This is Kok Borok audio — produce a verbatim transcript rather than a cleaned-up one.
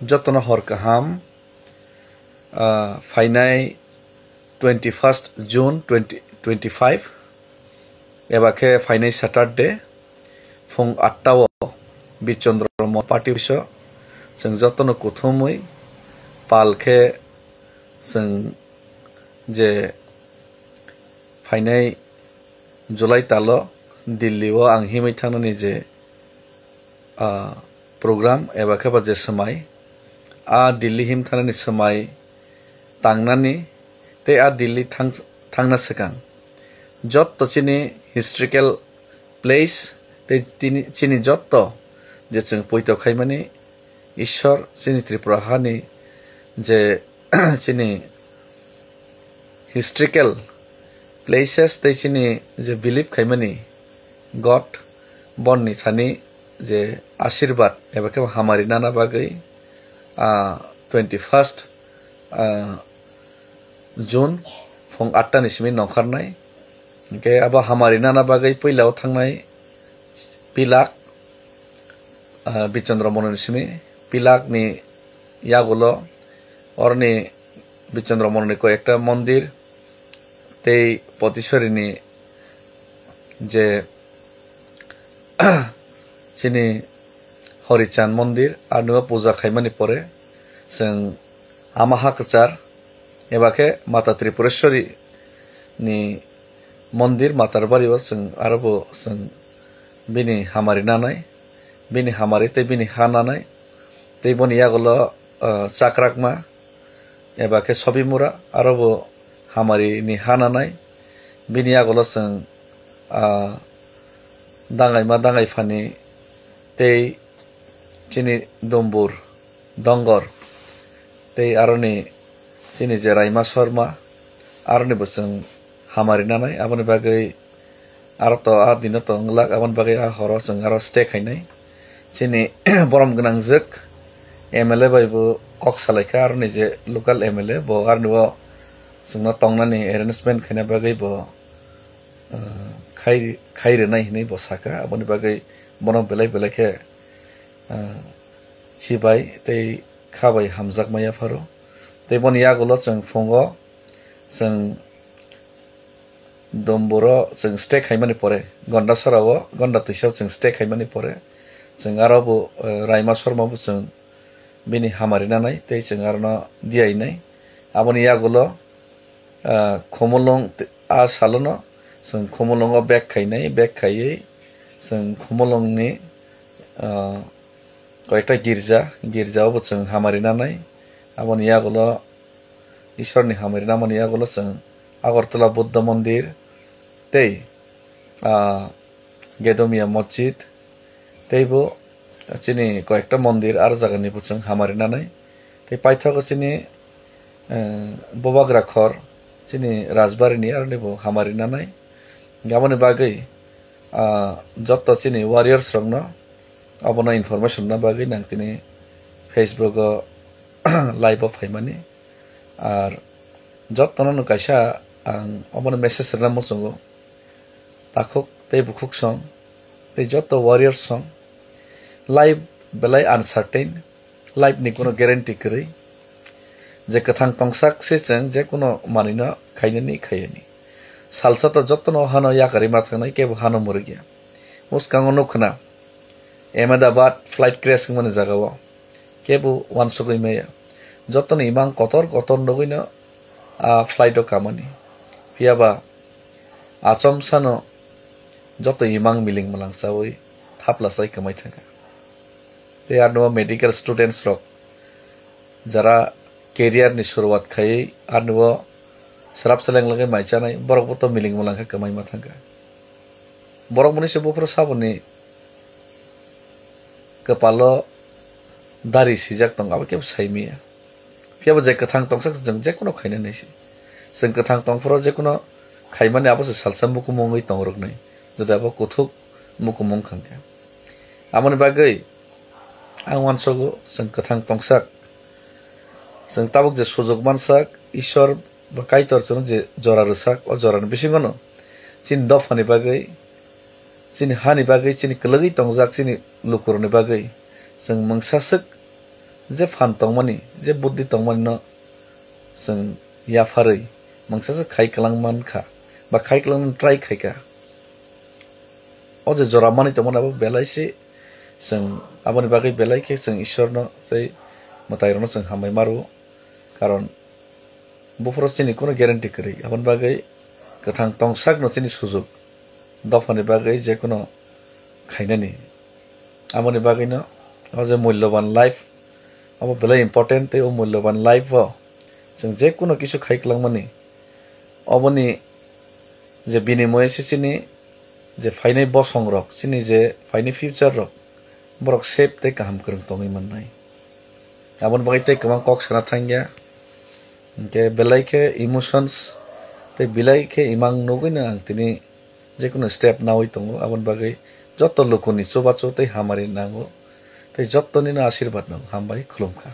Jotono hor kaham, ah, phainai twenty first June twenty twenty five, eba khe phainai Saturday, phung atta o Bichondro Mon party office o chwng jotono kuthumwi pal khe chwng je phainai July talo Delhi o ang himwi thangnani je, ah, program eba khe ba je swmai, a Delhi him thangnani swmai tangnani tei a Delhi thang-, thangna swkang jotto chini historical place tei tini, chini jotto je chwng poito khaimani Ishwar, chini Tripura hani je chini historical places tei chini je believe khaimani God, bonni thani je ashirbad eba khe hamari nana bagwi, ah, twenty first, ah, June phung atta ni simi nongkharnai. Hingkhe abo hamari nana bagwi puila o thangnai Pilak, ah, Bichondro Mon ni simi, Pilak ni yagulo oroni Bichondro Mon ni koi ekta mondir tei Potisori ni je chini Horichand mondir, ano puja khaimani pore chwng ama ha kwchar eba khe Mata Tripureshwari ni mondir Matarbari o chwng aro bo chwng bini hamari nanai, bini hamari tei bini ha nanai, tei boni yagulo, ah, Chakrakma eba khe Sobimura aro bo hamari ni ha nanai, bini yagulo chwng, ah, Dangaima Dangaiphani tei chini Dombur Dongor tei aroni chini je Raima Sorma aroni bo chwng hamari nanai, aboni bagwi aro to a dino to wnglak, aboni bagwi a horo chwng aro stay khainai. Chini borom gwnangjwk M L A bai bo kok salaikha, aroni je local M L A bo aroni o chwngno tongnani arrangement khaina bagwi bo, ah, khai, khai rwnai hinwi bo saka, aboni bagwi bono belai belai khe, ah, chibai tei kha bai hamjakma yapharo. Tei boni yagulo chwng phungo chwng Domburo chwng stay khaimani pore, Gondasora o, Gonda Twisa o chwng stay khaimani pore, chwng aro bo, eh, Raima Sorma bo chwng bini hamari nanai tei chwng arono diyainai. Aboni yagulo, ah, Khumulwng te-, a salono chwng Khumulwngo bag khainai, bag khaiwi chwng Khumulwngni, ah, koyekta girja, girja o bo chwng hamari nanai. Aboni yagulo Ishwarni hamari namani yagulo chwng Agartala Buddha Mondir tei, ah, Gedomia Masjid tei bo chini koyekta mondir aro jagani bo chwng hamari nanai. Tei paithago chini, eh, Bubagra Khor, chini Rajbari ni aroni bo hamari nanai. Aboni bagwi, ah, jotto chini warriors rokno abono information na bagwi nang tini Facebook o live o phaimani. Ar jottono no kaisa ang obono message rwna muchungo. Takhuk tei bukhuk song tei jotto warriors song. Life belai uncertain, life ni kuno guarantee kwrwi. Je kwthang tongsak se chwng je kuno manwino khainani khaiyani. Salsa to jottono hano yakarwi ma thangnai, kebo hano mwrwkya. Bwskango nuk khna Ahmedabad flight crash wngmani jagao kebo uansugwi maya. Jotono imang kotor kotor nugwino a flight o kamani. Phiyaba achomsano joto imang miling mwlang chawi thapla chai kwmai thangkha. Tei arno medical students rok jara career ni suruwat khaiwi arno srap seleng lagwi mai chanai, borok bo to miling mwlang khe kwmai ma thangkha. Borok mwnwi se buphuru saboni kwpalo dari sijak tongo, abo kebo sai maya. Phiyaba je kwthang tongsa chwng je kuno khaina nai se. Chwng kwthang tongphuru je kuno khaimani abo se salsa mukumu wngwi tong rwknai, jodi abo kuthuk mukumu wngkha khe. Aboni bagwi ang uansugo chwng kwthang tongsak. Chwng tabuk je sujuk mansak, Ishwar ba Kaitor chwngno je jora rwsak, o jorani bisingono chini dophani bagwi, chini hani bagwi, chini kwlwgwi tongjak chini lukurokni bagwi chwng mungsa swk je phan tongmani, je buddhi tongmani no chwng yapharwi mangsa se khai kwlang mankha ba khai kwlangni try khaikha. O je jora manwi tongmani abo belai se chwng aboni bagwi belai khe chwng Ishwarno tei mwtairokno chwng hambai ma rwo, karon buphuru chini kuno guarantee kwrwi, aboni bagwi kwthang tongsakno chini sujuk dophani bagwi jekuno khainani. Aboni bagwino o je mulloban life abo belai important, tei o mulloban life o chwng jekuno kisu khai kwlangmani oboni je binimoye se chini je phainai bosong rok, chini je phainai future rok, borok safe tei kaham kwrwng tongwi mannai. Aboni bagwi tei kwbang kok sana thangya, hinkhe belai khe emotions tei belai khe imang nugwino ang tini jekuno step nawi tongo. Aboni bagwi joto lukuni chubachu tei hamari nango, tei jotonino asirwad nango. Hambai, khulumkha.